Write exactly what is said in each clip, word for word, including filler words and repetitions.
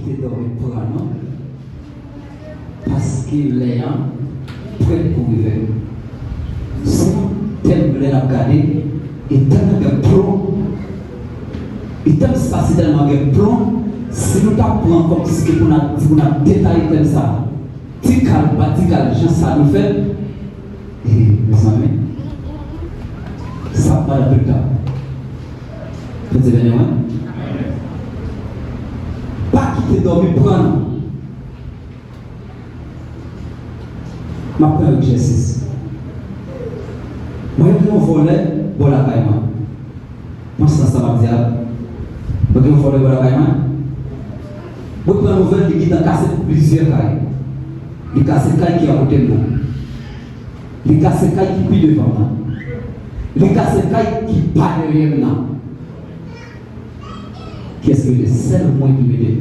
Te dòmi pran nou, paske lè a prèt pou rive. Se yon tèm lè n ap gade, e tèlman gen plon, e tèm sa se tèlman gen plon, si nou ta pran kòm si ke pou n ap di, pou n ap detaye tèm sa, ti kal pa ti kal, jan sa nou fè, e, mezanmi, sa ap pran anpil tan. Bondye beni w. Pa kite dòmi pran nou. M ap pran egzèsis. Mwen gen yon vòlè bò lakay mwen. Pran sans sa m ap di a. Mwen gen yon vòlè bò lakay mwen. Mwen pran nouvèl li gentan kase plizyè kay. Li kase kay ki akote m nan. Li kase kay ki pi devan m nan. Li kase kay ki pa dèyè m nan. Kiyès ki rete? Sèl mwen ki rete.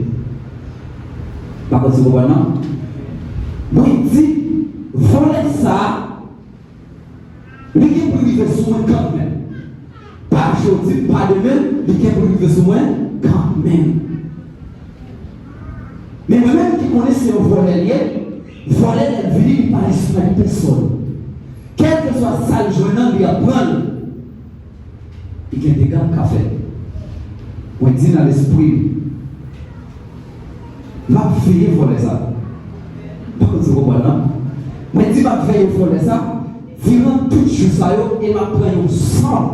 Pa konn si w konprann non. Mwen di, vòlè sa a, li gen pou rive sou mwen kanmenm. Pa jodi, pa demen, li gen pou rive sou mwen kanmenm. Men mwen menm ki konnen se yon vòlè li ye, vòlè lè l vini, li pa respekte pèsonn. Kèlkeswa sa l jwenn nan, li ap pran l. Li gen dega l ka fè. Mwen di nan lespri m, m ap veye vòlè sa. M pa konn si w konprann non. Mwen di m ap veye vòlè sa diran tout jou sa yo e m ap pran yon sòm.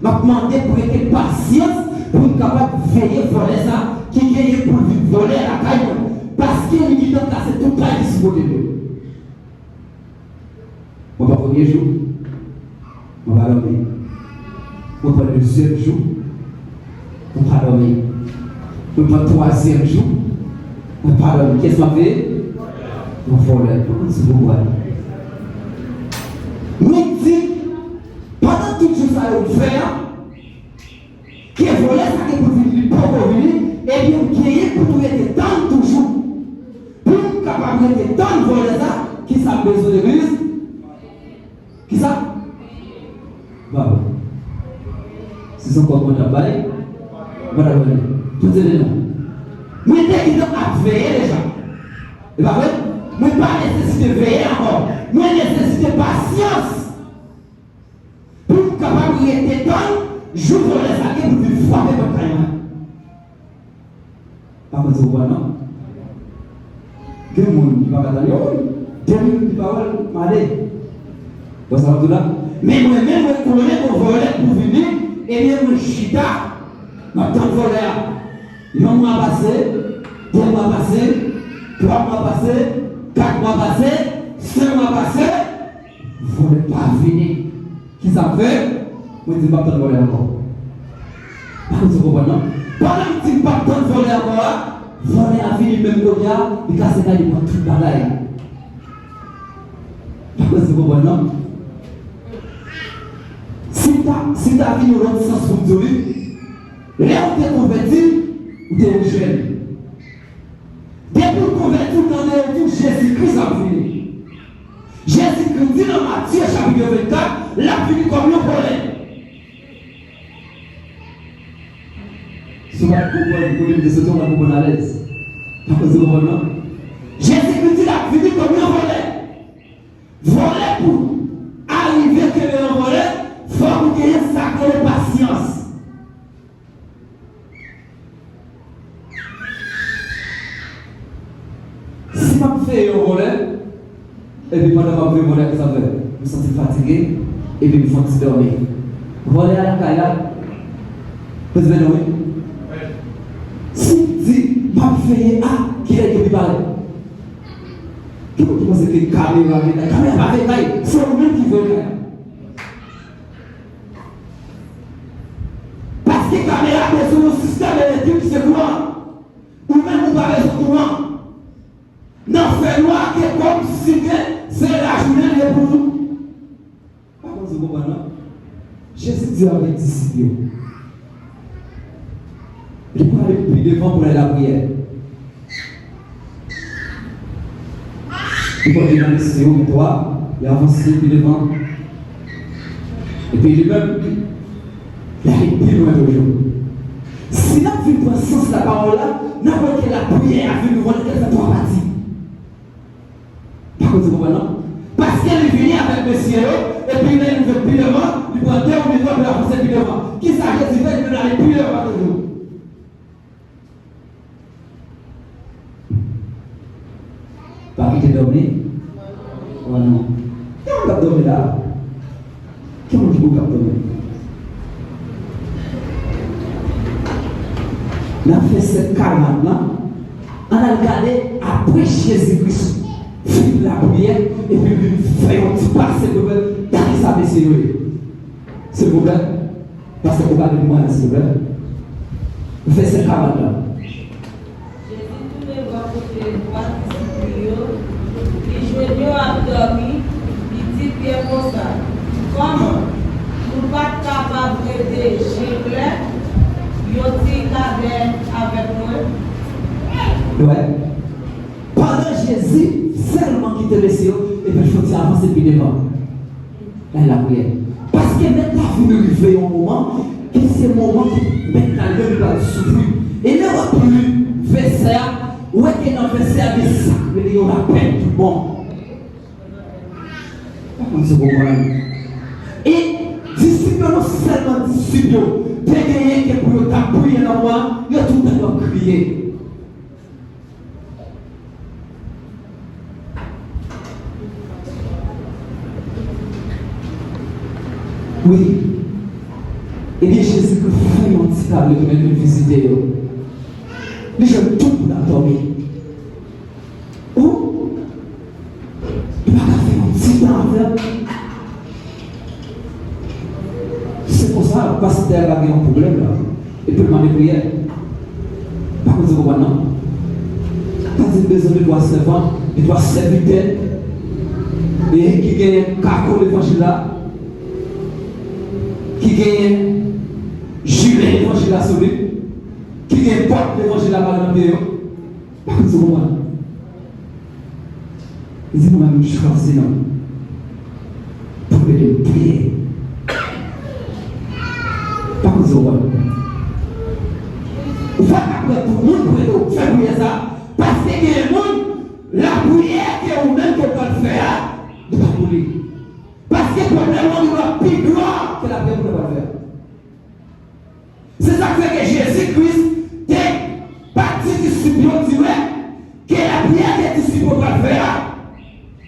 M ap mande pou rete pasyans pou m kapab veye vòlè sa ki genyen pou l vin vòlè lakay mwen. Paske li gentan kase tout kay ki sou kote m yo. Mwen pran premye jou, mwen pa dòmi. Mwen pran dezyèm jou, mwen pa dòmi. Mwen pran twazyèm jou, mwen pa dòmi. Kiyès m ap veye? Yon vòlè. Mwen konn si w konprann. Mwen di, pandan tout jou sa yo m fè a, ke vòlè sa gen pou vini, li poko vini, ebyen, m genyen pou m rete tann toujou. Pou m kapab rete tann vòlè sa, kisa m bezwen legliz? Kisa? Bravo. Si se yon kòb mwen t ap bay, mwen t ap bay. Poze men nou. Mwen te gentan ap veye deja. E pa vre? Mwen pa nesesite veye ankò. Mwen nesesite pasyans. Pou m kapab rete tann jou vòlè sa gen pou vin frape pòt kay mwen. Pa konn si w konprann non. Gen moun ki pa ka tann yo, wi. De minit li pa wè l, m ale. Wè sa m ap di w la? Men mwen menm, mwen konnen gon vòlè pou vini, ebyen mwen chita, m ap tann vòlè a. Yon mwa pase, de mwa pase, twa mwa pase, kat mwa pase, senk mwa pase, vòlè pa vini. Kisa m fè? Mwen di m p ap tann vòlè ankò. Pa konn si w konprann non. Pandan m di m p ap tann vòlè ankò a, vòlè a vini menm kote a, li kase kay, li pran tout bagay. Pa konn si w konprann non. Si m ta, si m ta vin yon lòt sans pou m di w li, lè w te konvèti, ou te yon jèn. Depi w konvèti, w tande yo di w Jezi Kris ap vini. Jezi Kris di nan Matye chapit vennkat, l ap vini kòm yon vòlè. Si w pa t konprann kote m te soti, w pa t konprann alèz. Pa konn si w konprann non. Jezi Kris di l ap vini kòm yon vòlè. Vòlè pou arive kenbe yon vòlè, fòk ou genyen sa k rele pasyans. Si m ap veye yon vòlè, epi pandan m ap veye vòlè a, kisa m fè? M santi m fatige, epi m fè yon ti dòmi. Vòlè a lakay la, bezwen dòmi. Si m di m ap veye a, kilè l gen pi pare? Ki moun ki panse ke kamera gen la? Kamera pa veye kay, se ou menm ki veye kay la. Paske kamera bezwen yon sistèm elektrik ki se kouran. Ou menm ou pa bezwen kouran. Nan fènwa ke kòm si ke se lajounen li ye pou ou. Pa konn si w konprann non. Jezi di avèk disip yo, li prale pi devan pou l al lapriyè. Li pote nan mesye yo, gen twa, li avanse pi devan. Epi li menm, li ale pi lwen toujou. Si n ap vin pran sans lapawòl la, n ap wè ke lapriyè a vin nou rann ke l fè twa pati. Pa konn si w konprann, non? Paske li vini avèk mesye yo, epi lè yo rive pi devan, li pran de oubyen twa pou l avanse pi devan. Kisa Jezi fè? Li vin ale pi devan toujou. Pa kite dòmi. Oh non. Ki moun k ap dòmi la? Ki moun ki pou k ap dòmi? Nan vèsè karant lan, ann al gade apre Jezi Kris fin lapriyè, epi l vin fè yon ti pase pou l, gade sa mesye yo ye. Silvouplè. Pastè, ou ka li pou mwen, silvouplè? Vèsè karant lan. Jezi tounen bò kote twa disip li yo, li jwenn yo ap dòmi, li di Pyè konsa, "Kòman, nou pa t kapab rete je klè, yon ti kadè avèk mwen?" Wè. Pandan Jezi sèlman kite mesye yo, epi l fè yon ti avanse pi devan. Nan lapriyè. Paske Mèt la vin rive yon moman, ki se moman ki Mèt la li menm li pral soufri. E lè w ap li vèsè a, ou wè ke nan vèsè a, gen sa k rele yon lapèn toubon. Pa konn si w konprann. E disip yo, non sèlman disip yo te genyen ke pou yo ta priye nan mwa, yo tout ap kriye. Wi. Ebyen, Jezi Kris fè yon ti tab, li tounen vin vizite yo. Li jwenn tout moun ap dòmi. Ou, li pa ka fè yon ti tan avè l. Se konsa, pastè a gen yon pwoblèm la. Epi l mande priyè. Pa konn si w konprann, non? Sa di l bezwen de twa sèvan, de twa sèvitè, e ki genyen kako levanjil la, ki genyen jile levanjil la sou li, ki genyen bòt levanjil la mal nan pye yo. Pa konn si w konprann. Li di, "Mwen menm, m chwazi nou pou ede m priye." Pa konn si w konprann. Ou fèk ap wè tout moun pou ede w fè priyè sa a, paske genyen moun, lapriyè ke ou menm ke w pral fè a, li pa pou li. Paske pwoblèm ou li pi gran ke lapriyè moun nan pral fè a. Se sa k fè ke Jezi Kris te pa di disip yo dirèk ke lapriyè ke disip yo pral fè a,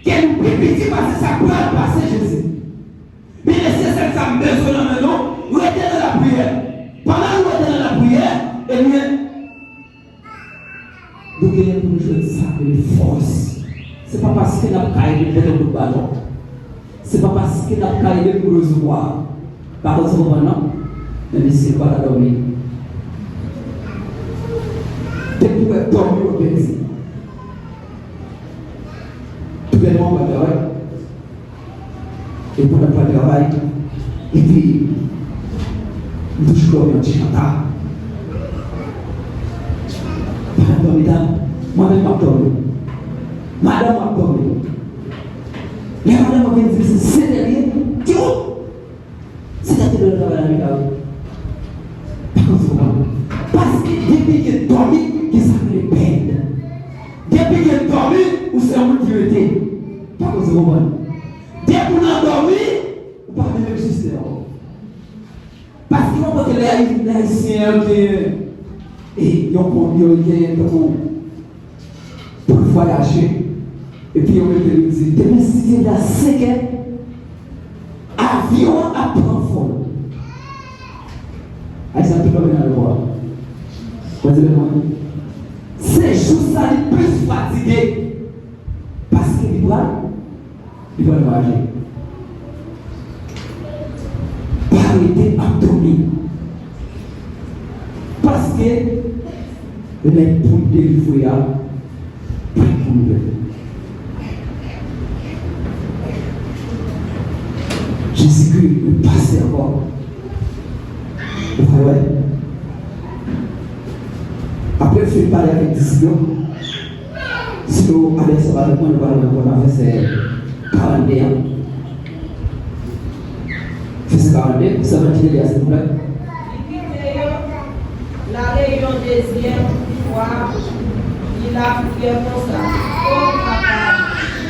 ke li pi piti pase sa k pral pase Jezi. Men mesye, sèl sa m bezwen nan men nou, rete nan lapriyè. Pandan nou rete nan lapriyè, ebyen, nou genyen pou nou jwenn sa k rele fòs. Se pa paske n ap ka ede l mete yon kout balon. Se pa paske n ap ka ede l pou rezevwa. Pa konn si w konprann, non? Men mesye, pa ta dòmi. Depi w wè dòmi, w ap pèdi. Toulède w ap travay. E pandan w ap travay, epi m toujou dòmi yon ti jan ta. Pandan m dòmi ta, mwen menm m ap dòmi. Madanm m ap dòmi. Lè madanm mwen vin di m se sete li ye, di, o! Sete te dwe travay nan mitan. Pa konn si w konprann. Paske depi gen dòmi, gen sa k rele pèd. Depi gen dòmi, ou se yon moun ki rete. Pa konn si w konprann. Depi w nan dòmi, ou pa menm egziste ankò. Paske w konprann ke lè Ayi-, lè Ayisyen yo gen, e, yon pon, yo gen tankou pou l vwayaje, epi yo rele l, yo di, "Demen si Dye vle a senkè, avyon an ap pran vòl." Ayisyen ap tou dòmi nan ayewopò a. Mwen di, men mwen, se jou sa li plis fatige, paske li pral Li pral vwayaje. Pa rete ap dòmi. Paske lè pou delivre a, pa rive. Jezikri pase ankò. Ou pral wè. Apre l fin pale avèk disip yo, si nou ale ansanm avèk mwen, nou pral wè ankò nan vèsè karannde a. Vèsè karannde, sèvant ki te li a, silvouplè. Li kite yo, L ale yon dezyèm fwa, li lapriyè konsa, O Papa,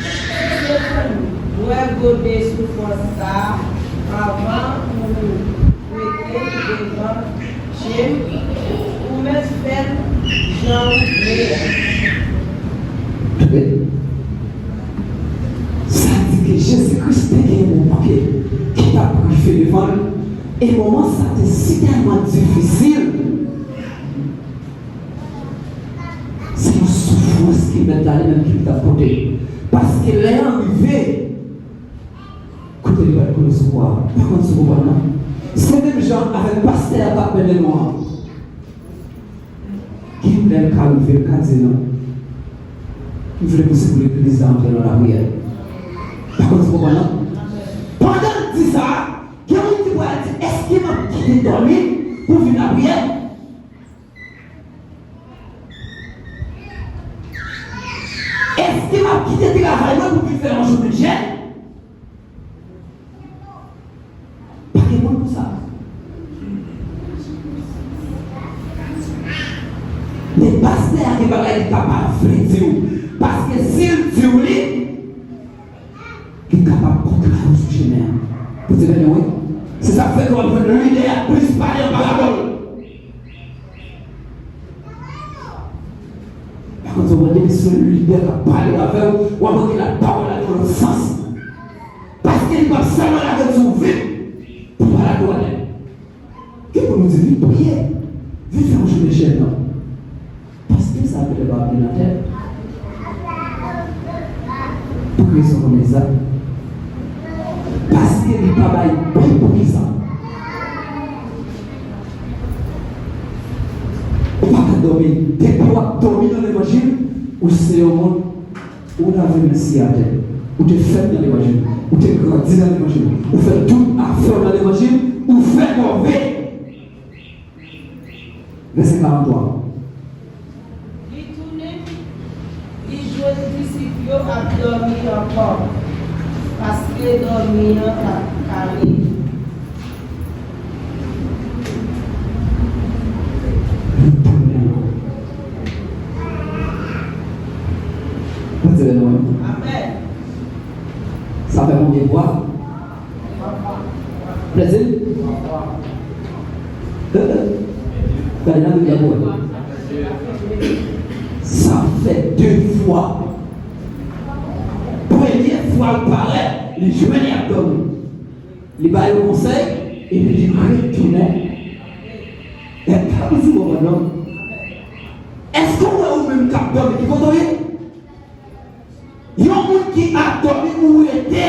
si se pou m bwè gode soufrans sa a anvan ou wete l devan je m, ou mèt fè l jan ou vle a. Tande. Sa di ke Jezi Kris te gen yon moman ke, ki t ap rive devan l, e moman sa te sitèlman difisil. Se yon soufrans ke Mèt la li menm ki t ap pote. Paske lè an rive, kote li pral koule sou kwa a. Pa konn si w konprann non. Se menm jan avèk pastè a k ap mennen nou an. Gen lè l ka rive, l ka di non. M vle pou se pou legliz la antre nan lapriyè. Pa konn si w konprann non. Pandan l di sa, gen moun ki pral di, èske m ap kite dòmi pou vin lapriyè? Èske m ap kite travay mwen pou vin fè yon jounen jèn? Pa gen moun pou sa. Men pastè a gen bagay li kapab vle di w. Paske si l di w li, li kapab kontre w sou chemen an. Pou di byen wi. Se sa k fè ke w ap jwenn lidè a plis pale an parabòl. Pa konn si w konprann, depi se yon lidè k ap pale avè w, w ap wè ke la pawòl la gen yon lòt sans. Paske li p ap sèlman lage l sou vit pou pale ak ou atè. Gen pou nou di vin priye, vin fè yon jounen jèn non. Paske sa petèt pa vin nan tèt. Pou ki rezon konn egzak? Paske li pa bay pri pou ki sa. Ou pa ka dòmi. Depi w ap dòmi nan levanjil, ou se yon moun, ou lave men siyatè. Ou te fèt nan levanjil. Ou te grandi nan levanjil. Ou fè tout afè w nan levanjil. Ou fè kòve. Vèsè karant twa. Li tounen, li jwenn disip yo ap dòmi ankò, paske dòmi an t ap kale. Li tounen ankò. Sa fè konbyen fwa? Plèzi? Gade nan Bib la pou wè. Sa fè de fwa. Premye fwa l parèt, li jwenn y ap dòmi. Li ba yo konsèy, epi li retounen. Èske w konprann non? Èske w wè ou menm k ap dòmi, ki kote w ye? Yon moun ki ap dòmi ou rete.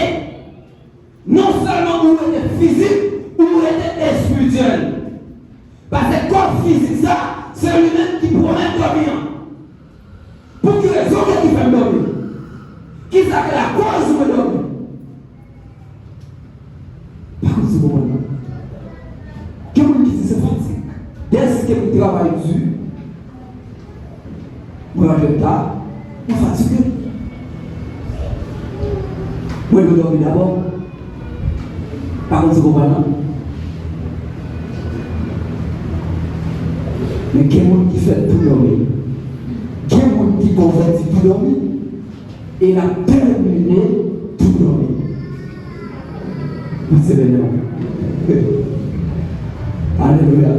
Non sèlman ou rete fizik, ou rete espirityèl. Paske kò fizik sa, se li menm ki pwomèt dòmi an. Pou ki rezon ke ki fè m dòmi? Kisa ki lakòz mwen dòmi? Pa konn si w konprann non. Gen moun ki di se fatig. Dèske m travay di, mwen rantre ta, mwen fatige. Mwen dwe dòmi dabò. Pa konn si w konprann non. Men gen moun ki fèt pou dòmi. Gen moun ki konvèti pou dòmi. E l ap termine tou dòmi. Mwen se Senyè. Alelouya.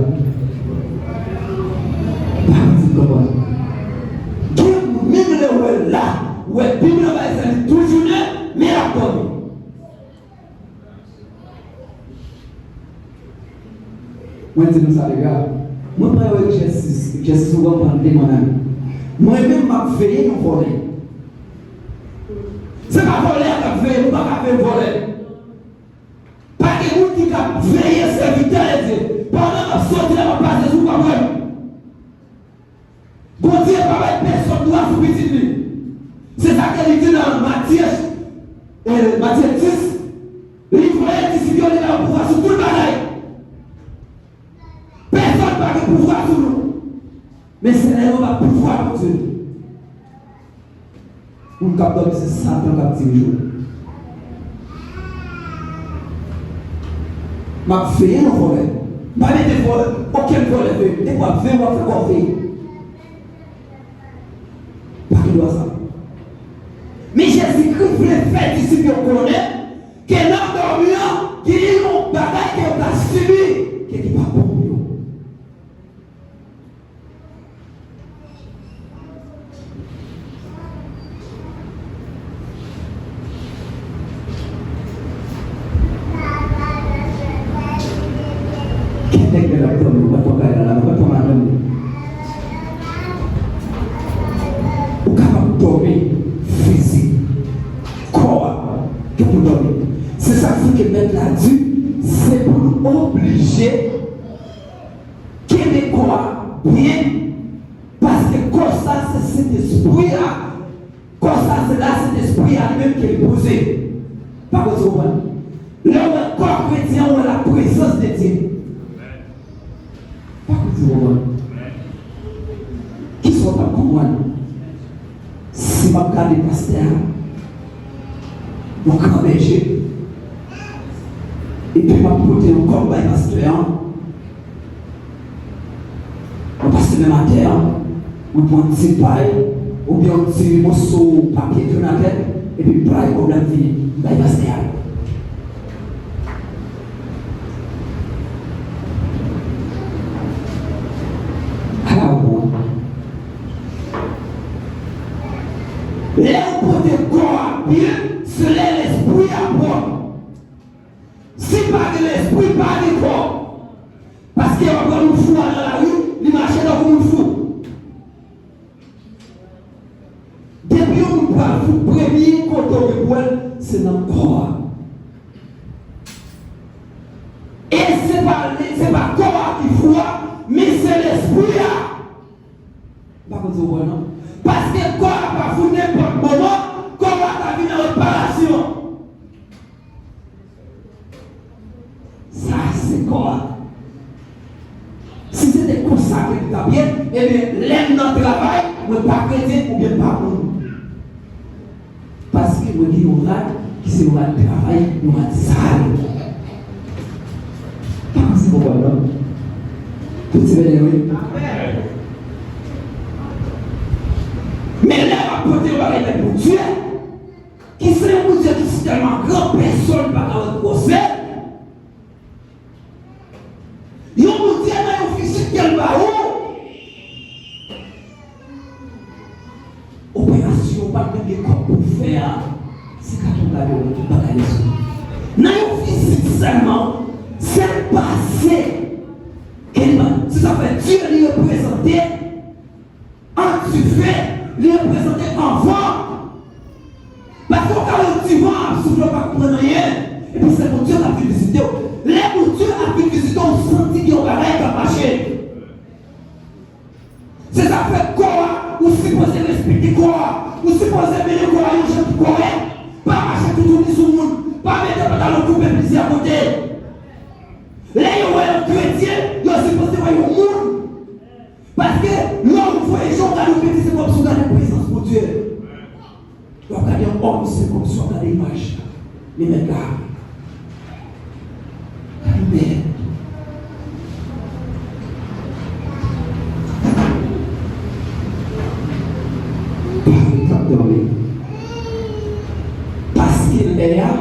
Pa di kòman. Gen moun, menm lè w wè l la, w wè Bib la bay sa li tout jounen, men l ap dòmi. Mwen di nou sa, lega. Mwen pran yon egzèsis, egzèsis mwen pran de mwen menm. Mwen menm, m ap veye yon vòlè. Se pa vòlè a k ap veye, nou pa ka veye vòlè. Pa gen moun ki ka veye sèvitè Bondye. Pandan m ap soti la, m ap pase sou, w p ap wè m. Bondye pa bay pèsonn dwa sou pitit li. Se sa ke li di nan Matye, eh, Matye dis. Li voye disip yo, li ba yo pouvwa sou tout bagay. Pèsonn pa gen pouvwa sou nou. Men Senyè yo ba pouvwa Bondye. Moun k ap dòmi, se Satan k ap dirije w. M ap veye yon vòlè. Pa mete vòlè, okenn vòlè veye. Depi w ap veye, w ap fè kò veye. Pa gen dwa sa. Men Jezikri vle fè disip yo konnen ke nan dòmi an, gen yon bagay ke yo ka sibi, ke ki pa bon pou yo. Gen nèg la ap dòmi, ou pa t pran kay la, la, ou pa t pran madanm li. Ou kapab dòmi fizik, kò a, gen pou dòmi. Se sa k fè ke Mèt la di, se pou nou oblije kenbe kò a byen, paske kò sa se Sentespri a. Kò sa se la Sentespri a li menm ke li poze. Pa konn si w konprann. Lè w wè kò kretyen, w wè laprezans de Dye. Pa konn si w konprann. Kisa w t ap konprann? Si m ap gade pastè a, yon gran bèje, epi m ap pote yon kòb bay pastè a, mwen pase menm atè a, mwen pran yon ti pay, oubyen yon ti moso papye tounen atè, epi m pray kòb la m vini, m bay pastè a. Ala w bon. Lè w pote kò a byen, se lè lespri a pwòp. Si pa gen lespri, pa gen kò. Paske w ap wè moun fou a nan lari, li mache tankou moun fou. Depi yon moun pral fou, premye kote w gen pou wè l, se nan kò a. E se pa, se pa kò a ki fou a, men se lespri a. M pa konn si w konprann non. Paske kò a pa fou nenpòt moman, kò a ka vin an reparasyon. Sa se kò a. Si se te konsa ke li t ap ye, ebyen, lè m nan travay, mwen pa kretyen oubyen m pa moun. Paske mwen gen yon rad ki se yon rad travay, yon rad sal. Pa panse konprann non. Tout se bèlè wi. Men lè w ap pote yon bagay bay Bondye, ki se yon Bondye ki si tèlman gran, pèsonn pa ka wè gwosè l. Yon Bondye nan yon fizik ke l ba ou. Operasyon ou pa t menm gen kòb pou w fè a, se gade w gade w tout bagay lespri. Nan yon fizik sèlman, sèl pase ke li ba, se sa fè Dye li reprezante an dife, li reprezante an van. Paske w ka wè yon ti van ap soufle, w pa konprann anyen. Epi se Bondye k ap vin vizite w. Lè Bondye ap vin vizite w, ou santi gen yon bagay k ap mache. Se sa k fè kò a, ou sipoze respekte kò a. Ou sipoze mennen kò a yon jan ki kòrèk. Pa mache toutouni sou moun. Pa mete pantalon koupe plizyè kote. Lè yo wè yon kretyen, yo sipoze wè yon moun. Paske lè w voye je w gade yon kretyen, se kòmsi w gade prezans Bondye. Lè w ap gade yon òm, se kòmsi w ap gade imaj li mèt la. Gade yon nèg. Pawòl k ap dòmi. Paske lè a,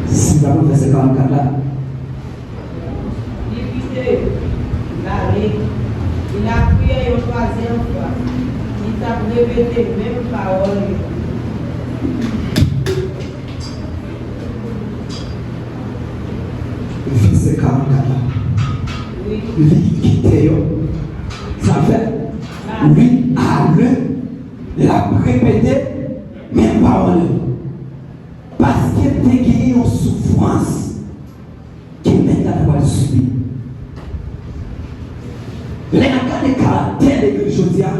si m pa konn vèsè karannkat la, Li kite yo, l ale. Li lapriyè yon twazyèm fwa. Li t ap repete menm pawòl yo. Vèsè karannkat la. Wi. Li kite yo. Sa fè? Li ale. L ap repete menm pawòl yo. Paske te genyen yon soufrans ke Mèt la ta pral sibi. Lè n ap gade karaktè legliz jodi a,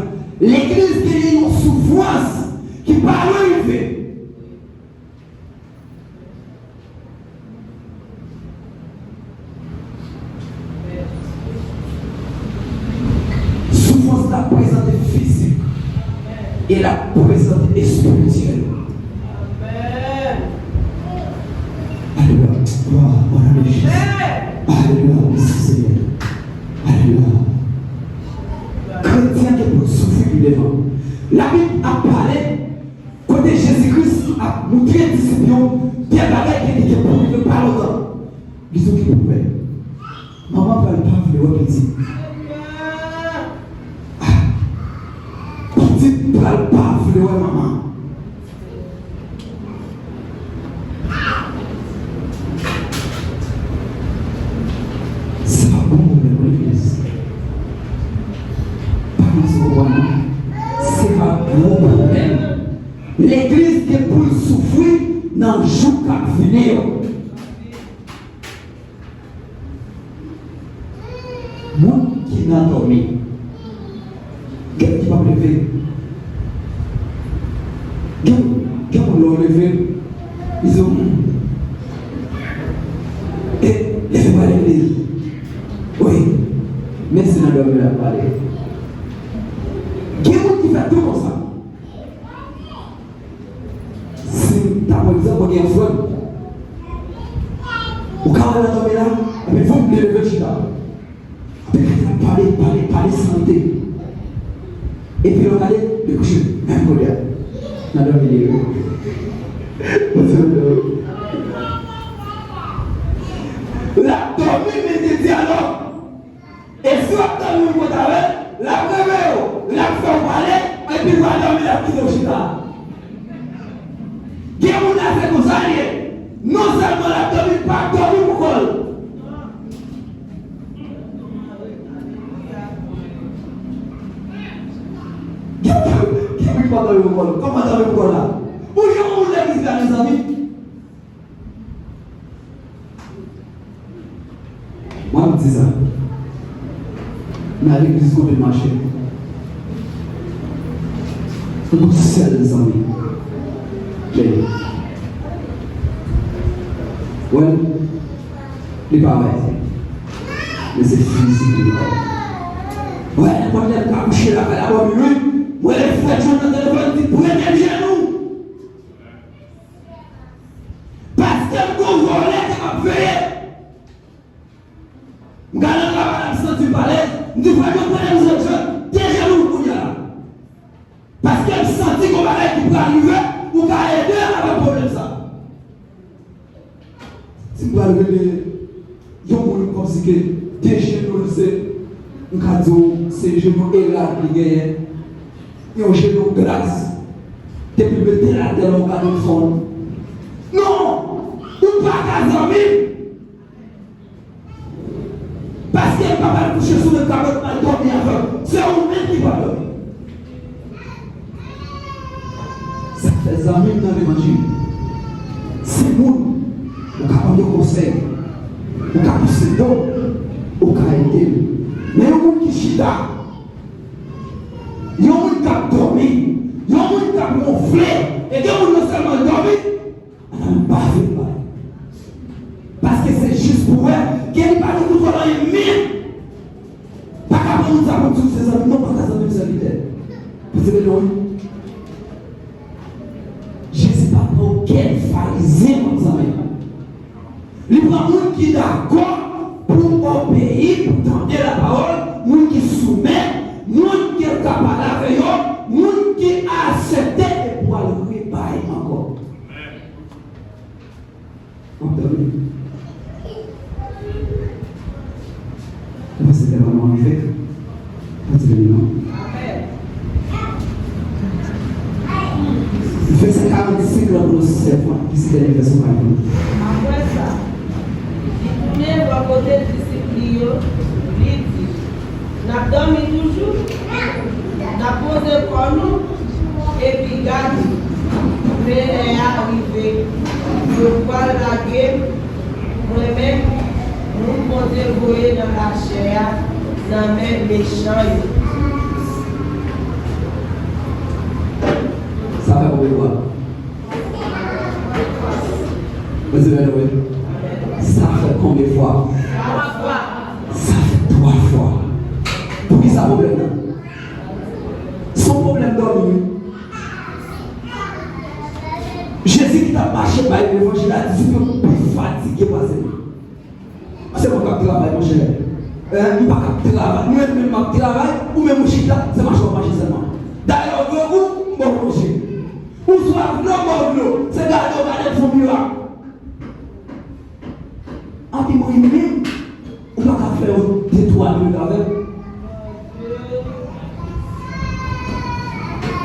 legliz genyen yon soufrans ki pa lwen rive. Soufrans la prezante fizik e l ap prezante espirityèl. Amèn. Glwa, o non de Jezi. Alelouya, mèsi Senyè. Alelouya. Kretyen gen pou l soufri pi devan. Labib ap pale kote Jezi Kris ap moutre disip yo de bagay ki gen pou rive pa lontan. Li di w ki pou fè. Manman pral pa vle wè pitit. Ah, pitit pral pa vle wè manman. Se pa bon pwoblèm, wi, legliz. Pa panse w konprann, non. Se pa bon pwoblèm. Legliz gen pou l soufri nan jou k ap vini yo. Moun ki nan dòmi, gen ki p ap leve. Gen, gen moun lè w leve, li di w, "Hmm. E, leve prale legliz." Wi, men se nan dòmi l ap prale. Gen moun ki fè tou konsa. Si m ta pran egzanp, mwen gen yon frè m. Ou ka wè l nan dòmi la, epi voup, li leve l chita. Epi l ap pale, pale, pale san rete. Epi lè w gade, li kouche, menm kote a. Nan dòmi li ye. L ap dòmi, men li te di alò. E si w ap tann moun kote avè l, l ap reveye w, l ap fè w pale, epi l pral dòmi, l ap kite w chita. Gen moun la se konsa l ye. Non sèlman l ap dòmi, l pa dòmi pou kò l. Gen moun, gen moun ki pa dòmi pou kò l. Kòman dòmi pou kò l la? Ou gen yon moun legliz la, mezanmi? Mwen, m di sa. Nan legliz kote m mache. Yon bout sèl zanmi. Men, wè l, li pa wè. Men se fizik li wè. Wè, nenpòt lè m ka kouche lakay la, bò m wi. Mwen, lè frè John nan telefòn, di, "Prete m jenou." Paske m gon vòlè k ap veye. M gade travay la, m santi m pa alèz. M di, "Frè John, prete m jenou, dejenou kounye a la." Paske m santi gon bagay ki pral rive, ou ka ede avèk pwoblèm sa. Si m pral rele yon moun kòmsi ke dejenou l se, m ka di w, se jenou elag li genyen. Yon jenou glas. Depi l mete l atè la, ou gade l fonn. Non! Ou pa ka zanmi m. Paske m pa pral kouche sou menm kapòt m al dòmi avè w. Se ou menm ki pral dòmi. Sa k fè zanmi m nan levanjil, se moun ou ka mande konsèy, ou ka pouse do, ou ka ede l. Men yon moun ki chita, yon moun k ap dòmi, yon moun k ap wonfle, e gen moun non sèlman l dòmi, Ann pa fè mal. Paske se jis pou wè ke li pa gen kontwòl anyen menm. Pa ka pran moun sa pou di w se zanmi, non, pa ka zanmi m sèvitè. Paske non, Jezi pa pran okenn farizyen kòm zanmi. Li pran moun ki dakò pou obeyi, pou tande lapawòl, moun ki soumèt, moun ke l ka pale avè yo, moun ki aksepte e pou al rebay ankò. W ap dòmi. Ou panse tèlman nou rive? Kontinye non. Vèsè karannsenk la pou nou sèlman, ki se dènye vèsè w pral li. Apre sa, li tounen bò kote disip li yo, li di, "N ap dòmi toujou? N ap poze kò nou?" Epi gade, men lè a rive, yo pral lage mwen menm, moun Bondye voye nan lachè a, nan men mechan yo. Sa fè konbyen fwa? Mwen di, "Alelouya." Sa fè konbyen fwa? Sa fè twa fwa. Poukisa pwoblèm nan? Se yon pwoblèm dòmi, wi. Jezi ki t ap mache bay levanjil la, disip yo pi fatige pase travay, monchè. Hein, m pa ka travay. Mwen menm m ap travay, ou menm ou chita, se mache w ap mache sèlman. Dayè, ou grangou, m ba w manje. Ou swaf dlo, m ba w dlo. Se gade w gade m fè w mirak. Epi mwen menm, ou pa ka fè yon de twa minit avè m.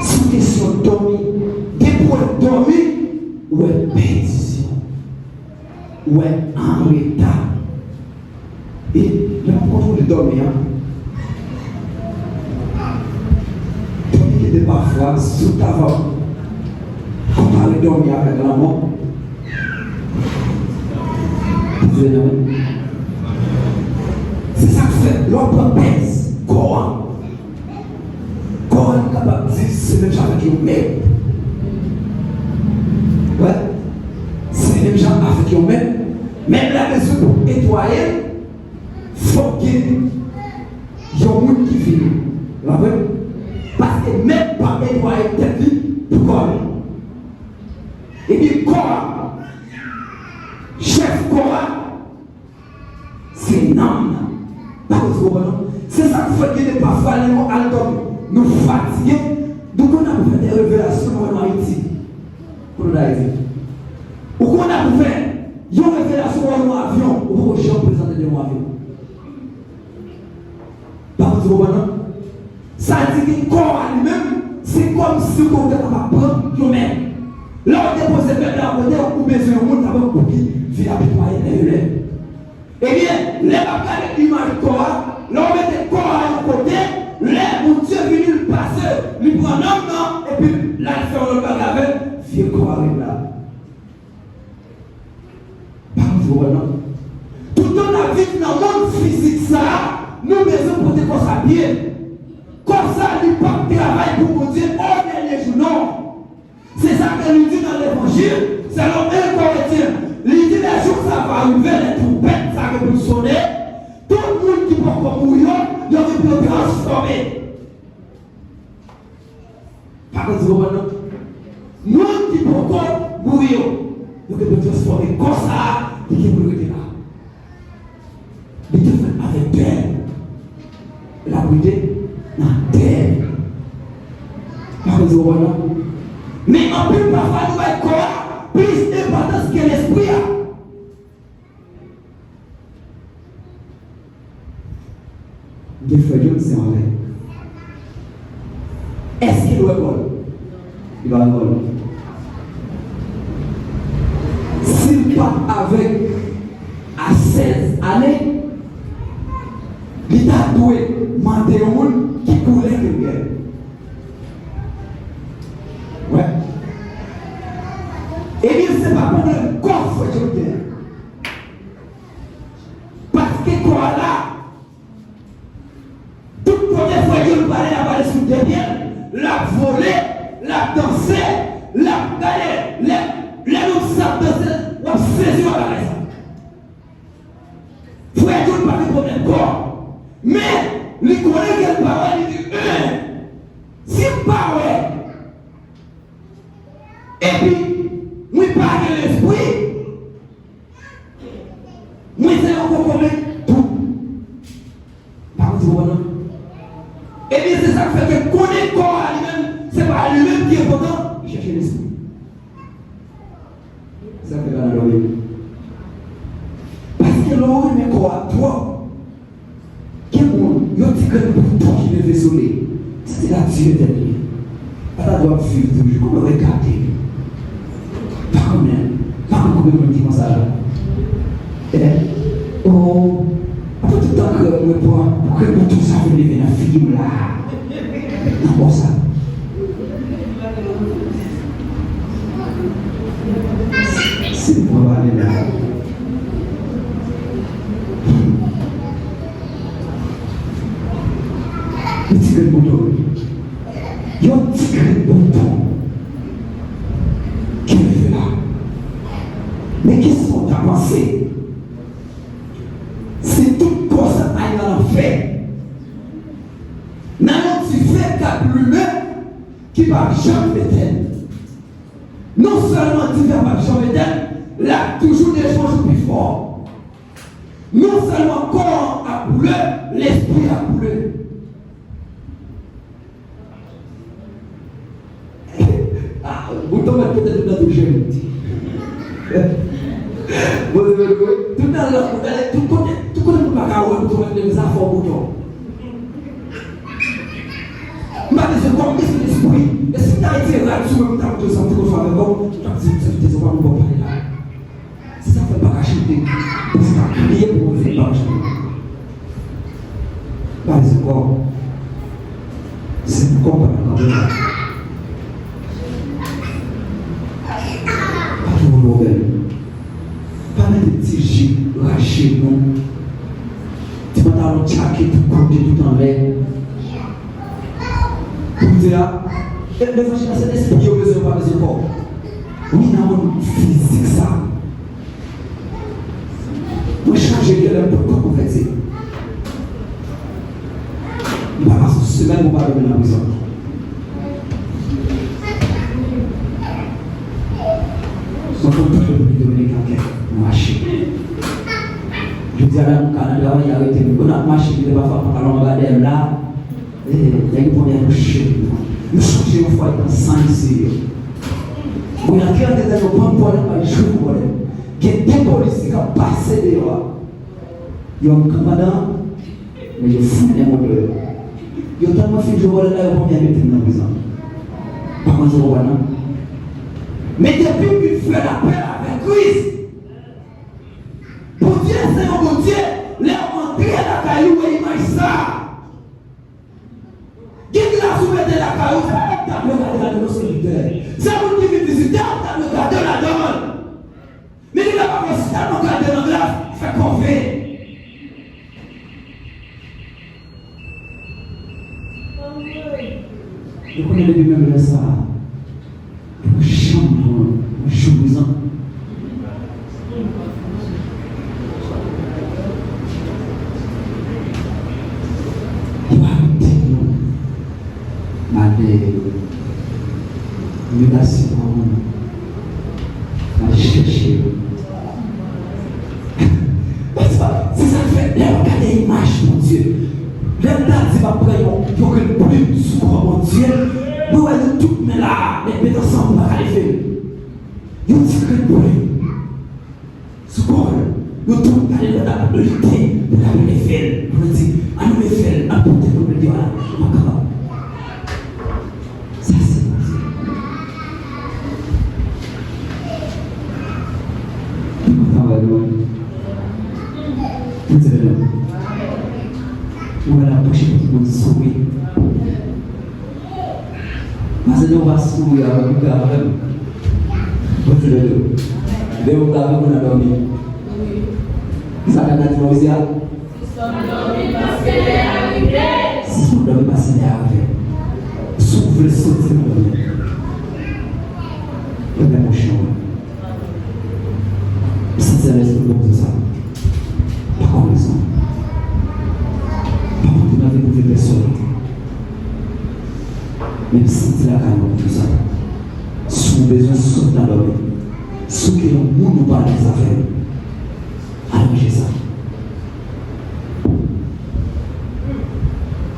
Sou kesyon dòmi, depi w wè dòmi, ou wè pèdisyon, ou wè anreta. E lè w ap kontwole dòmi an, dòmi gen de pafwa, si w ta va konpare dòmi avèk lanmò, se sa k fè lè w pran pèz kò a, kò a, nou kapab di se menm jan avèk yon mèb. Wè, se menm jan avèk yon mèb. Mèb la bezwen pou netwaye l, fòk gen yon moun ki vini. Ou konprann? Paske mèb p ap netwaye tèt li pou kò li. Ebyen, kò a, chèf kò a, se nanm nan. Pa konn si w konprann non. Se sa k fè gen de pafwa lè nou al dòmi, nou fatige, nou konn ap fè de revelasyon nou wè nou Ayiti. Kote w t Ayiti? Ou konn ap fè yon revelasyon ou wè yon avyon, ou poko janm prezante devan yon avyon. Pa konn si w konprann non. Sa di ke kò a li menm, se kòmsi ou te kapab pran yon mèb. Lè w depoze mèb la kote, ou bezwen yon moun k ap pou ki vin ap netwaye lè yo lè. Ebyen, lè m ap gade imaj kò a, lè w mete kò a yon kote, lè Bondye vini, l pase, li pran nanm nan, epi l al fè yon lòt bagay avè l, vye kò a ret la. Pa konn si w konprann non. Toutan n ap viv nan mond fizik sa a, nou bezwen pote kò sa byen. Kò sa a, li p ap travay pou Bondye o dènye jou non. Se sa ke li di nan Levanjil, selon en Korentyen. Li di, lè jou sa va rive, lè twonpèt sa gen pou l sonnen, tout moun ki poko mouri yo, yo gen pou yo transfòme. Pa konn si w konprann non. Moun ki poko mouri yo, yo gen pou transfòme kò sa a, li gen pou l rete la. Li te fèt avèk tè. L ap rete nan tè. Pa konn si w konprann non. Men anpil pafwa nou bay kò a plis enpòtans ke lespri a. M te fè John se anlè. Èske l wè kò l? Li pa wè kò l. Si l pa t avèg a sèz ane, li ta dwe mande yon moun ki koulè ke l gen. Wè. Ebyen, se pa pwoblèm kò frè John gen. Paske kò a la, tout kote frè John prale, l ap prale sou de pye l, l ap vole, l ap danse, l ap gade, lè, lè nonm sa ap danse, w ap sezi wè bagay sa. Frè John pa gen pwoblèm kò, men li konnen ke l pa wè, li di, en, si m pa wè, epi mwen pa gen lespri, mwen se yon kokobe tou. Pa konn si w konprann non. Ebyen, se sa k fè ke konnen kò a li menm, se pa li menm ki enpòtan, li chèche lespri. Sa k fè l pa nan dòmi. Paske lè w renmen kò a twòp, gen moun, yon ti grenn bouton ki leve sou li, se ti la tire tèt li. Pa ta dwe ap viv toujou, kòman w gade? Pa konnen, pa konn konbyen moun ki konsa la. Eh, oh, apa tout tan krèm mwen pran pou krèm bouton sa vin leve nan figi m la. Nan bò sa. Si m pran pale la. Yon ti grenn bouton. Yon ti grenn bouton. Ki leve la. Men kisa w ta panse? Si tout kò sa t al nan lanfè, nan yon dife k ap limen, ki p ap janm etèn. Non sèlman dife a p ap janm etèn, l ap toujou de jou an jou pi fò. Non sèlman kò an ap boule, lespri a ap boule. Ah, bouton mèt pete tout nan tout je m. Bon, se vre, wi. Tout nan lòt, tout kote, tout kote moun pa ka wè bouton mèt leve, sa fò bouton. M pa bezwen kò, m bezwen lespri. E si m ta retire rad sou mwen, m ta montre w sa, m te konn fè avèk kò m, m t ap di, m te, se pa pou m pale la. Se sa k fè m pa ka chante. Paske m ap kriye pou Bondye, m pa ka chante. M pa bezwen kò. Se pou kò m pa t ap kanpe la. Pa twò pwoblèm. Pa mete ti jip rache nou. Ti pantalon tchake tout kote, tout anlè. Pou di a, e, levanjil la, se lespri yo bezwen, yo pa bezwen kò. Wi, nan mond fizik sa. Mwen chanje kè lè m potko konvèti. M pa pase yon semèn pou m pa dòmi nan prizon. Mwen konn tout Repiblik Dominiken kè, mwen mache. Jodi a la, nou ka nan travay, y arete m. Bon, n ap mache, kite pafwa pantalon anba dèyè m la. E, nèg yo pran dèyè nou cheri. Nou chanje yon fwa etan san isi yo. Mwen antre andedan yo, pran pwoblèm, bay jwenn pwoblèm. Gen de polisye k ap pase deyò a. Yo ap kanpe andan, men yo founen moto yo. Yo tann mwen fin jwe vòlè la, yo pran m, y al mete m nan prizon. Pa konn si w konprann, non? Men depi m vin fè lapè avèk Kris, Bondye se yon Bondye, lè w antre lakay ou, wè imaj sa. Gen glas ou mete lakay ou, se pa lòt tab yo gade ladan non, sèvitè. Se moun ki vin vizite w tab yo gade ladan. Men li la pa fè sèlman gade nan glas, fè kòve. Yo konnen depi menm lè sa a, yo pa janm pran yon jou prizon. Yo arete nou. M al dèyè yo. M al sipòte yo. M al chèche yo. Se sa k fè, lè w gade imaj Bondye, lè m ta di m ap pran yon, yon grenn plim sou kò Bondye, mwen wè nou tout men la, men met ansanm nou pa ka leve l. Yon ti grenn plim sou kò l. Nou tout gade lè n ap lite pou n ap leve l, pou nou di, "Ann nou leve l, ann pote l pou nou di, a, nou pa kapab." Sa se Bondye. Travay nou. Bondye beni nou. Ou wè n ap preche pou tout moun souri. Paske lè w pa souri avè m, ou pè avè m. Bondye beni w. Lè w lave moun nan dòmi. Kisa Bib la di nan vèsè a? Sispann dòmi paske lè a rive. Sispann dòmi paske lè a rive. Si w vle soti nan dòmi, renmen pwochen w. Santi alèz pou l ban w sa. Pa konn rezon. Pa pote nan vin pou vin pèsonn. Men m santi lakay mwen pou sa. Si w bezwen sot nan dòmi, si w gen yon moun ou pa alèz avè l, al ranje sa.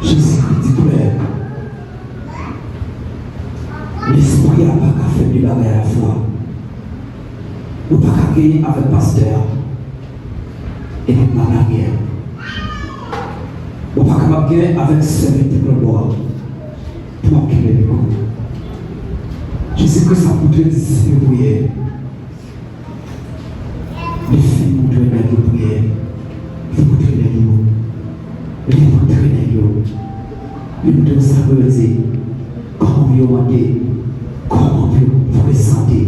Jezikri di klè, lespri a pa ka fè de bagay alafwa. Ou pa ka genyen avèk pastè a epi m ap lage a. Ou pa kapab genyen avèk sèvitè Claude Bois pou m ap kenbe mikwo. Jezikri ap montre disip yo priyè. Li fin montre nèg yo priyè. Li montre nèg yo. Li montre nèg yo. Li montre yo sa pou yo di. Kòman pou yo mande, kòman pou yo prezante.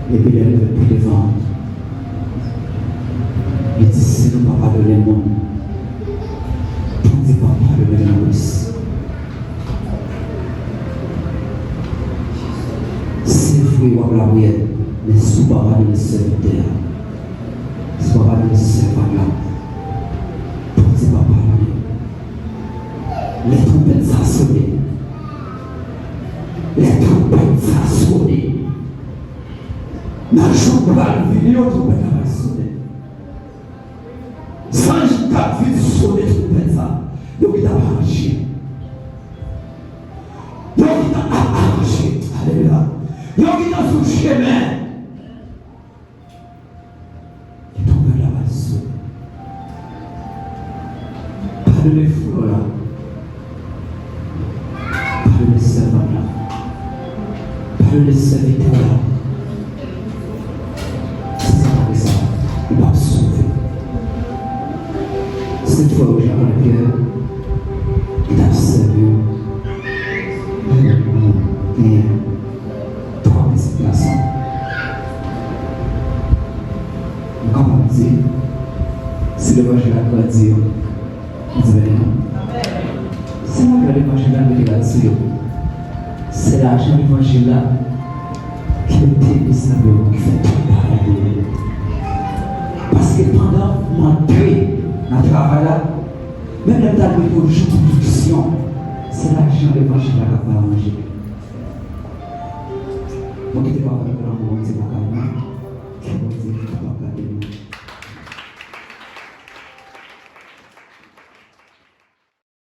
Epi lè l rive pi devan, li di, "Si nou pa padone moun, Bondye p ap padone nou plis." Se vre w ap lapriyè, men si w pa padone sèvitè a, si w pa padone sèvant la, Bondye p ap padone. Lè twonpèt sa sone, lè twonpèt sa sone, nan jou pral vini yo, twonpèt la pral sone. Touche men. Ke ton pèp la va sove. Padone frè w la. Padone sèvant la. Padone sèvitè w la. Si se pa te sa, ou p ap sove. Se frè w Jean Pierre ki t ap sèvi w. Genyen twa pitit gason. Nou kapab di, si levanjil la grandi yo, nou di beni non. Si nou gade levanjil la, nou grandi yo. Se lajan levanjil la ki mete nou sanble yo, ki fè tout bagay yo. Paske pandan m antre nan travay la, menm lè m t al mete yon jou pwodiksyon, se lajan levanjil la k ap bay manje. Mwen kite papa m pou lanmou Bondye pou kay mwen. Ke Bondye